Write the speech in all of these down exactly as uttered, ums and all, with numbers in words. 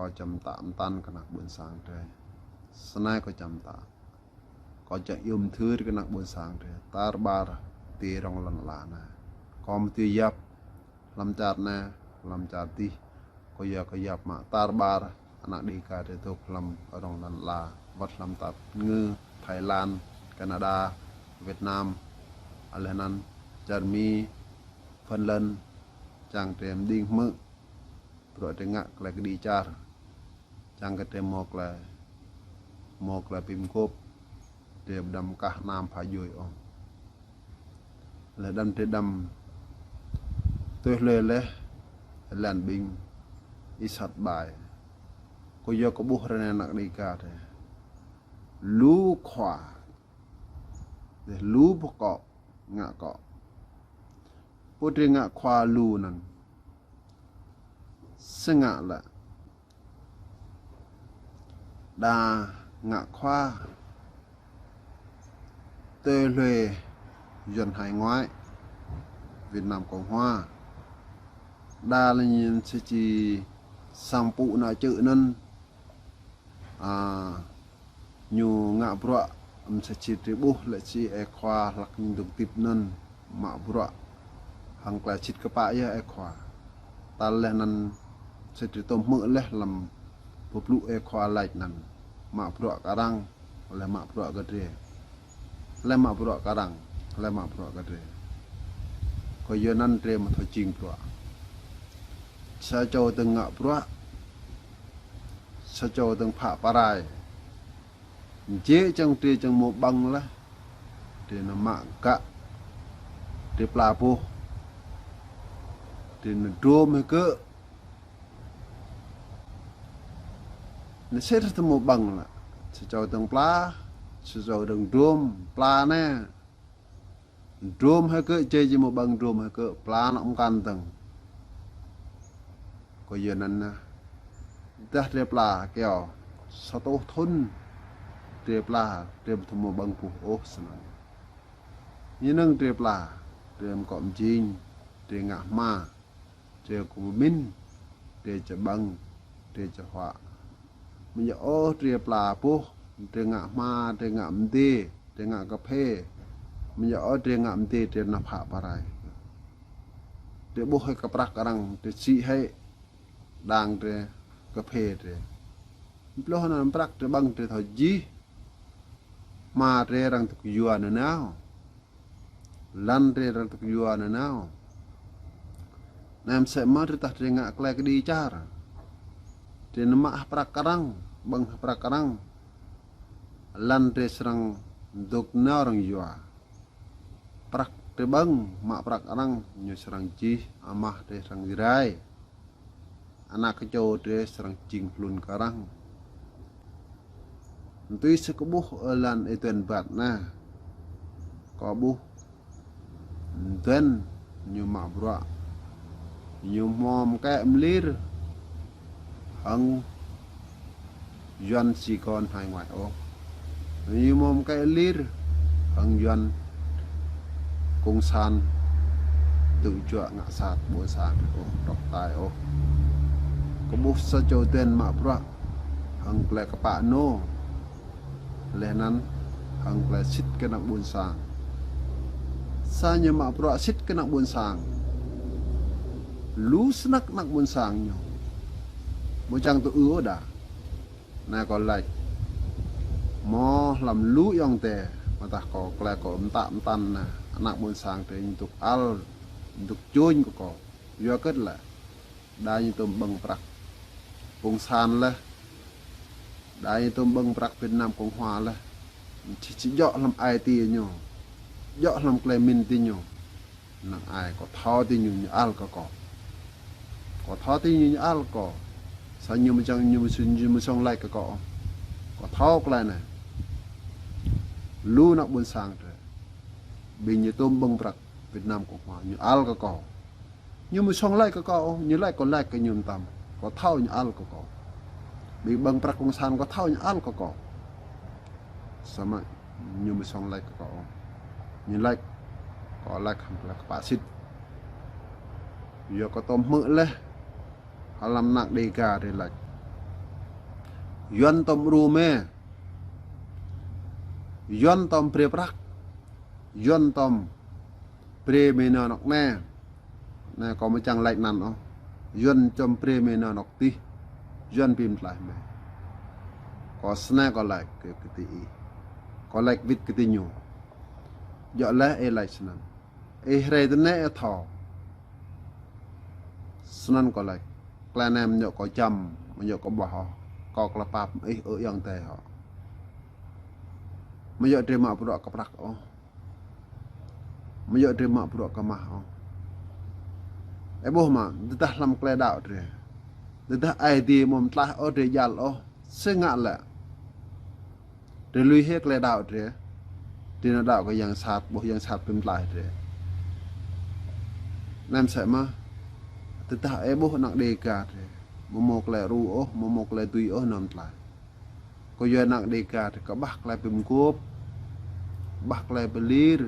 Kâo čăm tă mơtăn kơ anăk ƀôn sang drơi. Snei kâo čăm tă. Kâo čăm ium thưr kơ anăk ƀôn sang drơi. Tar ƀar ti rŏng lŏn ala anai. Kâo mơ̆ tui yap hlăm čar anai, hlăm čar adih. Kâo yua kơ yap mă tar ƀar anăk Dêga drơi dŏ hlăm rŏng lŏn ala. Wăt hlăm tar ngư, Thái Lan, Canada, Việt Nam, laih anŭn Čar Mi, Phần Lan, čang drơi mơđing hmư̆ bruă drơi ngă tơlơi kơđi čar. Čang kơ drơi mâo tơlơi, mâo tơlơi pim kôp, drơi ƀu đăm kah anăm pha djuai ôh. Laih đăm drơi đăm tui hlơi laih, lăn ƀing ih sat ƀai. Kâo yua kơ ƀuh ră anai anăk Dêga drơi. Lu khua. Laih lu pơkŏ, ngă akŏ. Pô drơi ngă khua lu anŭn. Sĭt ngă lĕ. Đa ngă khua tui hlơi Yuan hải ngoại, Việt Nam Cộng Hòa. Đa lĕ ñu sĭt či sang pŭ ană čư̆ anŭn. A, ñu ngă bruă, mơ̆ sĭt či drơi ƀuh lĕ si ơi khua hlăk ñu dŏ hơdip anŭn mă bruă hăng tơlơi sĭt kơpă yơh ơi khua. Tal laih anŭn sĭt či tŏm hmư̆ laih hlăm pơblŭ ơi khua laĭ anŭn. Mă bruă kơ arăng, laih mă bruă kơ drơi. Laih mă bruă kơ arăng, laih mă bruă kơ drơi. Kơ yua anŭn drơi mơ̆ thâo jing bruă. Sa čô dơ̆ng ngă bruă, sa čô dơ̆ng phă pơrai. Jĕ čang drơi čang mâo ƀơ̆ng laih. Drơi nao mă gă. Drơi pla boh. Drơi nao drôm hơgĕ. Nao sĭt tơ mâo ƀơ̆ng laih. Sa čô dơ̆ng pla, sa čô dơ̆ng drôm, pla anai. Drôm hơgĕ, jĕ či mâo ƀơ̆ng drôm hơgĕ, pla anŏ mơkăn dơ̆ng. Kơ yua anŭn nah. Dah drơi pla kơyâo sa rơtuh thŭn drơi pla, drơi ƀu thâo mâo ƀơ̆ng boh ôh snăn. Ñu năng drơi pla, drơi mơkŏ mơjing, drơi ngă hma. Drơi kơ pơmĭn, drơi čơƀơ̆ng, drơi čơhuă. Mơ̆ yơh ôh drơi pla boh, drơi ngă hma, drơi ngă mơdê, drơi ngă kơphê. Mơ̆ yơh ôh drơi ngă mơdê, drơi nao phă pơrai. Drơi ƀuh hĭ kơ prăk arăng, drơi sĭ hĭ đang drơi kơphê drơi. Pluh anŭn prăk drơi ƀơ̆ng drơi thâo jih. Hma drơi arăng dŏ yua nanao. Lăn drơi arăng dŏ yua nanao. Anăm sĭ mă drơi tah drơi ngă tơlơi kơđi čar. Drơi nao mă hơprăk arăng, ƀơ̆ng hơprăk arăng. Lăn drơi srăng dŏ nanao arăng yua. Prăk drơi ƀơ̆ng, mă prăk arăng, ñu srăng jih, amah drơi srăng jrai. Ană kơčô drơi srăng jing hlŭn kơ arăng. Tui si kâo ƀuh ơ lăn ơi Duan Bat anai. Kâo ƀuh Duan ñu mă bruă. Ñu hmâo mơkĕ mơlir hăng Yuan si kơ ană hải ngoại ôh. Ñu hmâo mơkĕ lir hăng Yuan cộng sản dŏ juă ngă sat ƀôn sang ôh, độc tài ôh. Kâo ƀuh sa čô Duan mă bruă hăng tơlơi kơpă ñu. Laih anŭn hăng tơlơi sĭt kơ ană ƀôn sang. Sa ñu mă bruă sĭt kơ ană ƀôn sang. Lu snăk ană ƀôn sang ñu. Ƀu čang tŭ ư ôh đa. Anai kâo laĭ. Mơ̆ hlăm lu ayŏng adơi, mơ̆ tah kâo tơlơi kâo mơtă mơtăn anai, ană ƀôn sang drơi ñu dŏ ăl, ñu dŏ čôñ kơ kâo. Yua hơget lĕ, đa ñu tŏm ƀơ̆ng prăk cộng sản laih, đa ñu tŏm ƀơ̆ng prăk Việt Nam Cộng Hòa laih. Či, či djŏ hlăm ai tiê ñu, djŏ hlăm tơlơi mĭn ti ñu. Năng ai kâo thâo ti ñu ñu ăl kơ kâo. Kâo thâo ti ñu ñu ăl kơ kâo. Sa ñu mơ̆ čang ñu mơ̆ sung, ñu mơ̆ sung laĭ kơ kâo. Kâo thâo tơlơi anai. Lu ană ƀôn sang drơi. Ƀing ñu tŏm ƀơ̆ng prăk Việt Nam Cộng Hòa ñu ăl kơ kâo. Ñu mơ̆ sung laĭ kơ kâo, ñu laĭ kâo laĭ kơ ñu mơtam. Kâo thâo ñu ăl kơ kâo. Ƀing ƀơ̆ng prăk cộng sản kâo thâo ñu ăl kơ kâo. Samơ̆ ñu mơ̆ sung laĭ kơ kâo. Ñu laĭ, kâo laĭ hăng tơlơi kơpă sĭt. Yua kâo tŏm hmư̆ laih. Hlăm ană Dêga drơi laĭ. Yuan tŏm ru mĕ. Yuan tŏm brơi prăk. Yuan tŏm brơi mĕ nao nŏk ne. Ne kâo mơčang laĭ anăn ôh. Yuan tŏm brơi mĕ nao nŏk tih. Yuan ƀĭm tlaih mĕ. Kâo snei kâo laĭ kơ, kơ ti ih. Kâo laĭ wĭt kơ ti ñu. Djŏ lĕ ih laĭ snăn. Ih hrơi tơ ne ih thâo. Snăn kâo laĭ. Klei anei mơñŏk kâo čăm, mơñŏk kâo ƀuh ôh. Kâo klă pap ih ơ ayŏng adơi hŏ. Mơñŏk drơi mă bruă kơ prăk ôh. Mơñŏk drơi mă bruă kơ mah ôh. Ih ƀuh mă, tơdah hlăm klei đăo drơi. Tơdah Aê Diê mơ̆ tlaih ôh drơi djăl ôh. Sĭt ngă lĕ. Drơi lui hĕ klei đăo drơi. Drơi nao đăo kơ yang sat, ƀuh yang sat ƀĭm tlaih drơi. Anei mơsĕ mă. Tơdah ih ƀuh ană Đêga drơi. Mơ̆ mâo klei ru ôh, mơ̆ mâo klei tui ôh nao tlaih. Kơ yua ană Đêga drơi kơ ƀah klei ƀĭm gôp. Ƀah klei pơlir.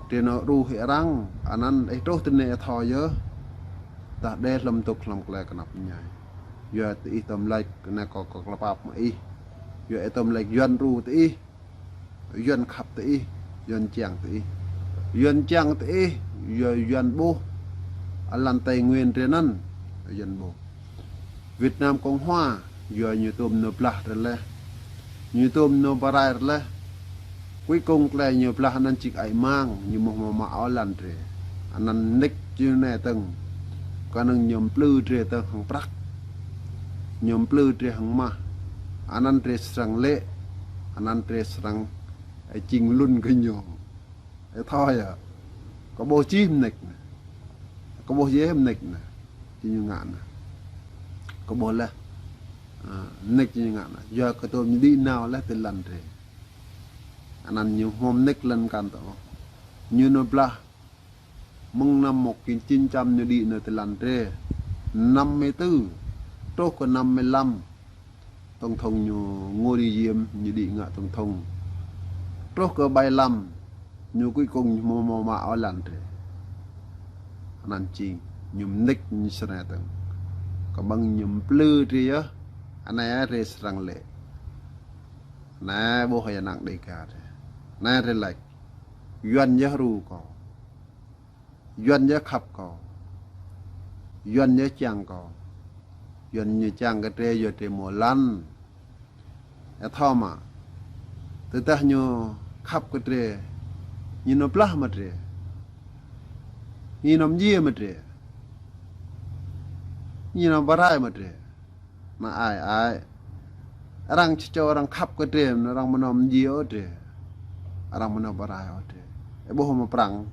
Drơi nao ru hĕ arăng, anăn ih truh tơ ne ih thâo yơh. Tơdah đe hlăm dôk hlăm klei kơnăp ñai. Yua ti ih tŏm laĭ, kơ ne kâo, kâo klă pap mă ih. Yua ih tŏm laĭ Yuan ru ti ih. Yuan khăp ti ih, Yuan čiăng ti ih. Yuan čiăng ti ih, yua Yuan ƀuh. Alăn Tây Nguyên drơi anăn, Yuan ƀuh. Việt Nam Cộng Hòa, yua ñu tŏm nao blah drơi leh. Ñu tŏm nao pơrai drơi leh. Cuối cùng klei ñu blah anăn čik ai mang, ñu mơ̆ mơ̆ mă ôh lăn drơi. Anăn nik ñu ne tơ̆ng. Kơnơ̆ng ñu mplư drơi tơ̆ng hăng prăk. Ñu mplư drơi hăng mah. Anăn drơi srăng lĕ. Anăn drơi srăng ai čing lun kơ ñu. Ih thâo yơh. Kâo ƀuh čih mơnik ne. Kâo ƀuh yơh mơnik ne. Či ñu ngă ne. Kâo ƀuh leh. A, mơnik či ñu ngă ne. Yua kơ tơm ñu đĭ nao leh ti lăn drơi. Anăn ñu hmâo mơnik lăn kăn tơ. Ñu nao blah. Mơ̆ng năm một chín chín chăm ñu đĭ nao ti lăn drơi. Năm mươi tư. Truh kơ năm mươi lăm. Tổng thống ñu Ngô Đình Diệm ñu đĭ ngă tổng thống. Truh kơ bảy lăm, ñu cuối cùng ñu mơ̆ mơ̆ mă ôh lăn drơi. Anăn čing, ñu mơnik ñu snei tơ̆ng. Kơ ƀăng ñu mplư drơi yơh, anai drơi srăng lĕ. Anai ƀuh yơh ană Đêga drơi. Anai drơi laĭ. Yuan yơh ru kâo. Yuan yơh khăp kâo. Yuan yơh čiăng kâo. Yuan ñu čiăng kơ drơi, yua drơi mâo lăn. Ih thâo mă. Tơdah ñu khăp kơ drơi. Ñu nao blah mă drơi. Ñu nao mdjiê mă drơi. Ñu nao pơrai mă drơi. Ană ai ai. Arăng či čô arăng khăp kơ drơi, arăng mơnơ̆ng mdjiê ôh drơi. Arăng mơnơ̆ng pơrai ôh drơi. Ih ƀuh mă Prăng.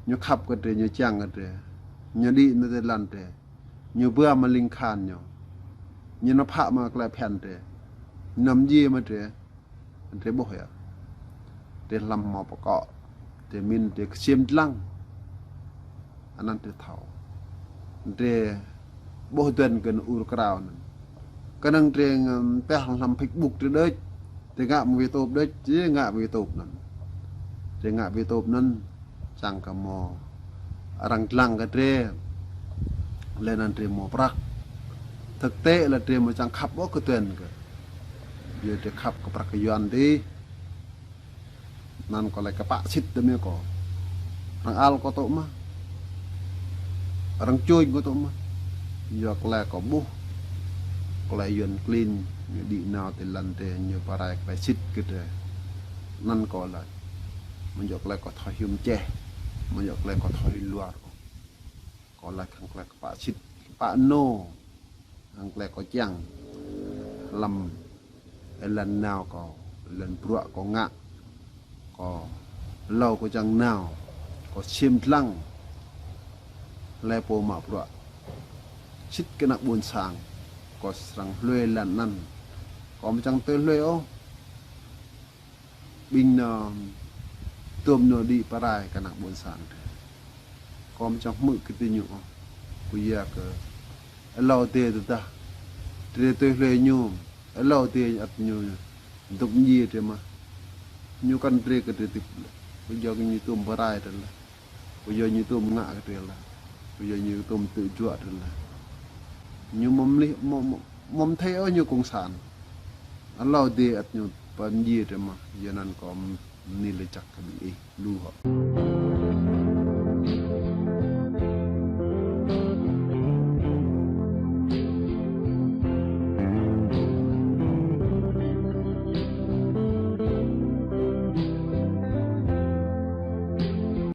Ñu khăp kơ drơi, ñu čiăng kơ drơi. Ñu đĭ nao ti lăn drơi. Ñu ƀuă mă ling khan ñu. Ñu nao phă mă klei phiăn drơi. Ñu nao mdjiê mă drơi. Drơi ƀuh yơh. Drơi hlăm hmâo pơkŏ. Drơi min drơi ksiêm dlăng. Anăn drơi thâo. Drơi ƀuh dŏn kơ ană ur krao anăn. Kơnơ̆ng drơi ngă teh hlăm Facebook drơi đôč. Drơi ngă mơ̆ng YouTube đôč, drơi ngă mơ̆ng YouTube anăn. Drơi ngă mơ̆ng YouTube anăn. Čang kơ mâo arăng dlăng kơ drơi. Lĕ anăn drơi mâo prăk. Thực tế lĕ drơi mâo čang khăp ôh kơ tuan kơ. Yua drơi khăp kơ prăk kơ Yuan dih. Anăn kâo laĭ kơ pă sĭt tơ mĕ kâo. Arăng ăl kâo tŭ mă. Arăng čuñ kâo tŭ mă. Yua klei kâo ƀuh. Klei Yuan klin. Ñu đĭ nao ti lăn drơi ñu pơrai klei sĭt kơ drơi. Anăn kâo laĭ. Mơ̆ yua klei kâo thâo hiư̆m čeh. Mơ̆ yua klei kâo thâo hiư̆m luar. Kâo laĭ hăng klei kơ pă sĭt, pă nô. Hăng klei kâo čiăng. Hlăm êlan nao kâo, êlan bruă kâo ngă. Kâo hlâo kâo čiăng nao. Kâo ksiêm dlăng. Hlơi pô mă bruă. Sĭt kơ ană ƀuôn sang. Kâo srăng hlue lăn anăn. Kâo mơčang tui hlue ôh. Ƀing nao tơm nao đĭ pơrai kơ ană ƀuôn sang drơi. Kâo mơčang hmư̆ kơ ti ñu ôh. Kơ yua kơ hlâo drơi tơdah drơi tui hlue ñu, hlâo drơi ăt ñu dŏ mdjiê drơi mă. Ñu kăn drơi kơ drơi tip lĕ. Kơ yua kơ ñu tơm pơrai drơi lĕ. Kơ yua ñu tơm ngă kơ drơi lĕ. Kơ yua ñu tơm tŭ juă drơi lĕ. Ñu mơ̆ mlih mơ̆ mơ̆ Mơ̆ thâo ôh ñu cộng sản. Alâo dêh ăt ñu pơdjai drơi mơ̆, yua anŭn kâo bơni laĭ jăk kơ ƀing ih lu hŏ.